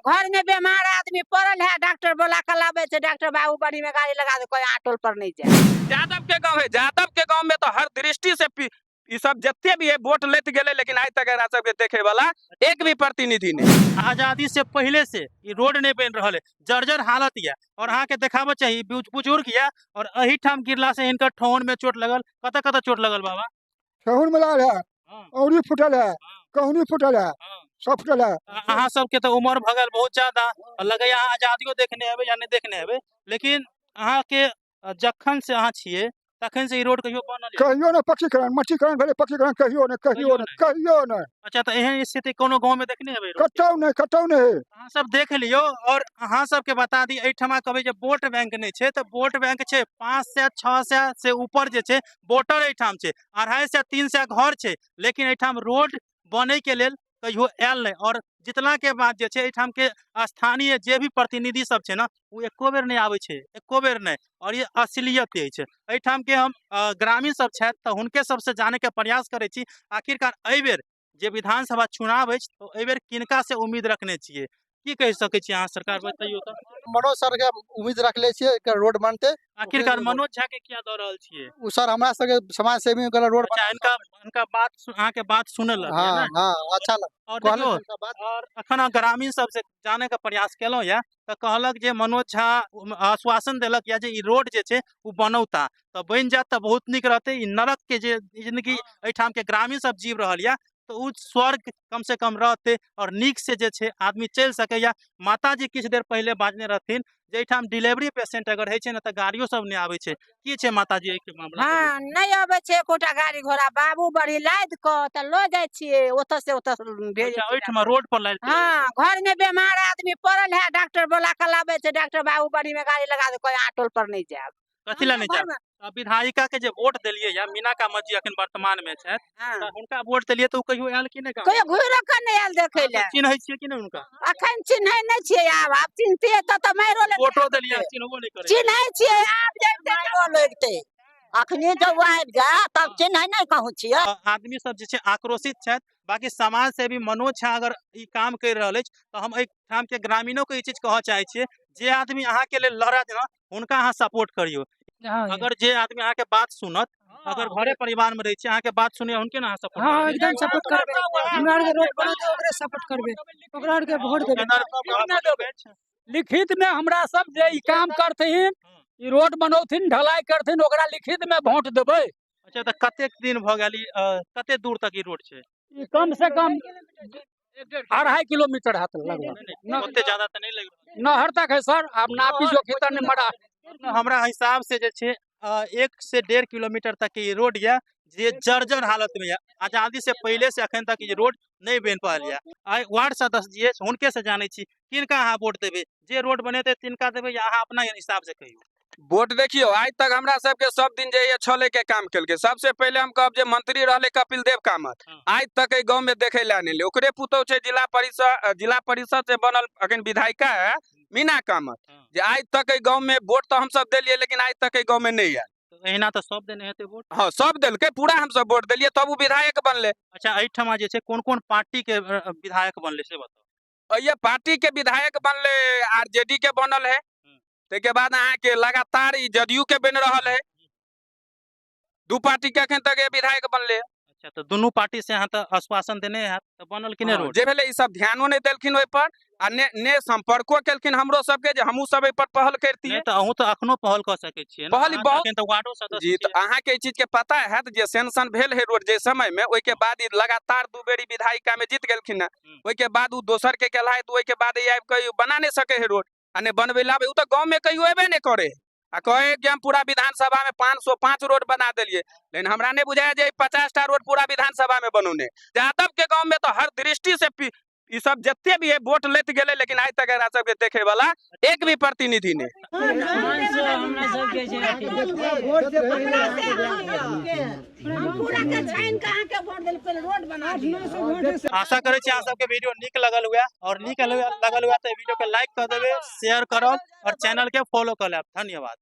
घर में बीमार आदमी पड़ल है, डॉक्टर बोला के लाबै छै, डॉक्टर बाबू बड़ी में गाड़ी लगा दे, कोई ऑटो पर नहीं जाए। यादव के गांव है, यादव के गांव में तो हर दृष्टि से ई सब जते भी है वोट लेत गेले, लेकिन आइ तक एकरा सबके देखे वाला एक भी प्रतिनिधि नहीं। आजादी से पहले से ई रोड नहीं बन रहा है, जर्जर हालत यऽ। और अहाँ के देखाबऽ चाही, बुजुर्ग यऽ और एही ठाम गिरला से हिनकर ठोहन में चोट लगल। कतऽ कतऽ चोट लगल बाबा? ठेहुन में लागल है, औरी फूटल है, कहुनी फूटल है, सब फूटल है। अहाँ सबके तऽ उम्र भऽ गेल बहुत ज्यादा, और लगैया अहाँ आजादियो देखने हेबै या नहि देखने हेबै, लेकिन अहाँके जखन से अहाँ छियै तखन से ई रोड कहियो बनल यऽ? कहियो ने पक्कीकरण मट्टीकरण भेलै, पक्कीकरण कहियो ने, कहियो ने, कहियो ने। अच्छा, तऽ एहन स्थिति कोनो गाँव में देखने हेबै रोड के? कतौ नहि, कतौ नहि। अहाँ सब देख लियौ। और अहाँ सबके बता दी, एहिठमा कहबै जे वोट बैंक नहि छै, तऽ वोट बैंक छै। 500 600 से ऊपर जे छै वोटर एहिठाम छै, 250 300 घर छै, लेकिन एहिठाम रोड बनै के लेल कहियो आयल नहि। और जितला के बाद जे छै एहिठाम के स्थानीय जे भी प्रतिनिधि सब छै ने, ओ एको बेर नहि आबै छै, एको बेर नहि। और ये असलियत अछि। एहिठाम के हम ग्रामीण सब छथि तऽ हुनके सबसँ जाने के प्रयास करै छी, आखिरकार एहि बेर जे विधानसभा चुनाव अछि तऽ एहि बेर किनका से उम्मीद रखने छियै, की कहि सकै छी अहाँ सरकार बतैयौ तऽ। मनोज सर के उम्मीद रखले छियै, एकर रोड बनतै। आखिरकार मनोज झा के किया दऽ रहल छियै? ओ सर हमरा सबके समाज सेवी के रोड अच्छा, हिनका बात अहाँके बात सुनल हाँ, हाँ, अच्छा लग और कहलक देखियौ, हुनका बात। और अखन अहाँ ग्रामीण सबसे जाने के प्रयास केलहुँ या तऽ कहलक जे मनोज झा आश्वासन देलक या जे ई रोड जे छै ओ बनौता, तऽ बनि जायत तऽ बहुत नीक रहतै। ई नरक के जे जिंदगी एहिठाम के ग्रामीण सब जीव रहल या तऽ ओ स्वर्ग कम से कम रहतै और नीक से जे छै आदमी चलि सकैया। माताजी किछु देर पहिले बाजने रहथिन जे एहिठाम डिलीवरी पेशेंट अगर होइ छै ने तऽ गाड़ियो सब नहि आबै छै। की छै माताजी एहिके मामला? हाँ, नहि अबै छै एकोटा गाड़ी घोड़ा। बाबू बड़ी लादि कऽ तऽ लऽ जाइ छियै, ओतऽ से ओतऽ भेजै अच्छा, छियै। ओहिठमा रोड पर लादि कऽ? हाँ, घर में बीमार आदमी पड़ल है, डॉक्टर बोला के लाबै छै, डॉक्टर बाबू बड़ी में गाड़ी लगा दे, कोई ऑटो पर नहीं जायब। कथी लए नहि जायब? विधायिका के जे वोट देलियै या मीना कामत जी अखन वर्तमान में छथि, तऽ हुनका वोट देलियै तऽ ओ कहियो आयल कि नहि गाँव? कहियो घुरि कऽ नहि आयल देखै लए। चिन्है छियै कि नहि हुनका? अखन चिन्है नहि छियै, आब चिन्हतियै तऽ मारियो लेतै। वोटो देलियै, चिन्हबो नहि करै? चिन्है छियै, आब जैते मारियो लगितै। अखनी जब आबि जाय तब चिन्है नहि कहूँ छियै। आदमी सब जे छै आक्रोशित छथि। बाकी समाज सेवी मनोज झा अगर ई काम करि रहल अछि तऽ हम एहिठाम के ग्रामीणों के ई चीज कहऽ चाहै छियै, जे आदमी अहाँके लेल लड़त ने हुनका अहाँ सपोर्ट करियौ। अगर जे आदमी अहाँके बात सुनत, अगर घरे परिवार में रहै छी, अहाँके बात सुनिए, हुनके ने अहाँ सपोर्ट? हाँ, एकदम सपोर्ट करबै। हमरा आरके रोड बनतै, ओकरे सपोर्ट करबै, ओकरा आरके वोट देबै। लिखित में हमरा सब जे ई काम करथिन, ई रोड बनौथिन, ढलाई करथिन, ओकरा लिखित में वोट देबै। अच्छा, तऽ कतेक दिन भऽ गेल ई, कते दूर तक ई रोड छै? ई कम से कम 2.5 किलोमीटर हैत लगभग। ओते ज्यादा तऽ नहि लागि रहल। नहर तक है सर, आब नापी जोखी तऽ नहि मरा। हमरा हिसाब से जे छै 1 से 1.5 किलोमीटर तक के ई रोड यऽ जे जर्जर हालत में यऽ। आजादी से पहिले से अखन तक ई रोड नहि बनि पायल यऽ। आइ वार्ड सदस्य जे अछि हुनके से जानै छी, किनका अहाँ वोट देबै? जे रोड बनेतै तिनका देबै या अहाँ अपना हिसाब से कहियौ? वोट देखियौ, आइ तक हमरा सबके सब दिन जे छलै के काम केलकै। सबसे पहिले हम कहब जे मंत्री रहलै कपिल देव कामत, आइ तक एहि गाँव में देखे लए नहि एलै। ओकरे पुतहु छै जिला परिषद, जिला परिषद से बनल अखन विधायिका है मीना कामत, जे आइ तक एहि गाँव में वोट तऽ हमसब देलियै, लेकिन आइ तक एहि गाँव में नहि आयल। एहिना तऽ सब देने हेतै वोट? हाँ, सब देलकै, पूरा हमसब वोट देलियै तब ओ विधायक बनलै। अच्छा, एहिठमा जे छै कोन कोन पार्टी के विधायक बनलै से बताउ। एहि पार्टी के विधायक बनलै, आरजेडी के बनल है, ताहिके बाद अहाँके लगातार ई जदयू के बनि रहल है। दू पार्टी के अखन तक विधायक बनले। अच्छा, तऽ दुनू पार्टी से अहाँ तऽ आश्वासन देने हैत, तऽ बनल कि नहि रोड? जे भेलै ई सब ध्यानो नहि देलखिन ओहि पर आ ने संपर्को केलखिन हमरो सबके जे हमहूँ सब एहि पर पहल करतियै। नहि तऽ अहूँ तऽ अखनो पहल कऽ सकै छियै ने? पहल अहाँ बहुत अखन तऽ वार्डो सदस्य जी, तऽ अहाँके ई चीज के पता हैत जे सेंशन भेल है रोड जे समय में, ओहिके बाद ई लगातार दू बेरी विधायिका में जीत गेलखिन हँ। ओहिके बाद ओ दोसर के केलथि, ओहिके बाद ई आबि कऽ बना नहि सकै है रोड आ नहि बनबै लए आबै। ओ तऽ गाँव में कहियो एबे नहि करे आ कहे कि हम पूरा विधानसभा में 505 रोड बना देलियै, लेकिन हमरा नहि बुझाया जे 50टा रोड पूरा विधानसभा में बनौने। यादव के गाँव में तऽ हर दृष्टि से ई सब जते भी है वोट लेत गेलै, लेकिन आइ तक एकरा सबके देखे वाला एक भी प्रतिनिधि नहि। आशा करै छी अहाँ सबके वीडियो नीक लगल हुए, और नीक लगल हुए तऽ वीडियो के लाइक कऽ देबै, शेयर करब और चैनल के फॉलो कऽ लेब। धन्यवाद।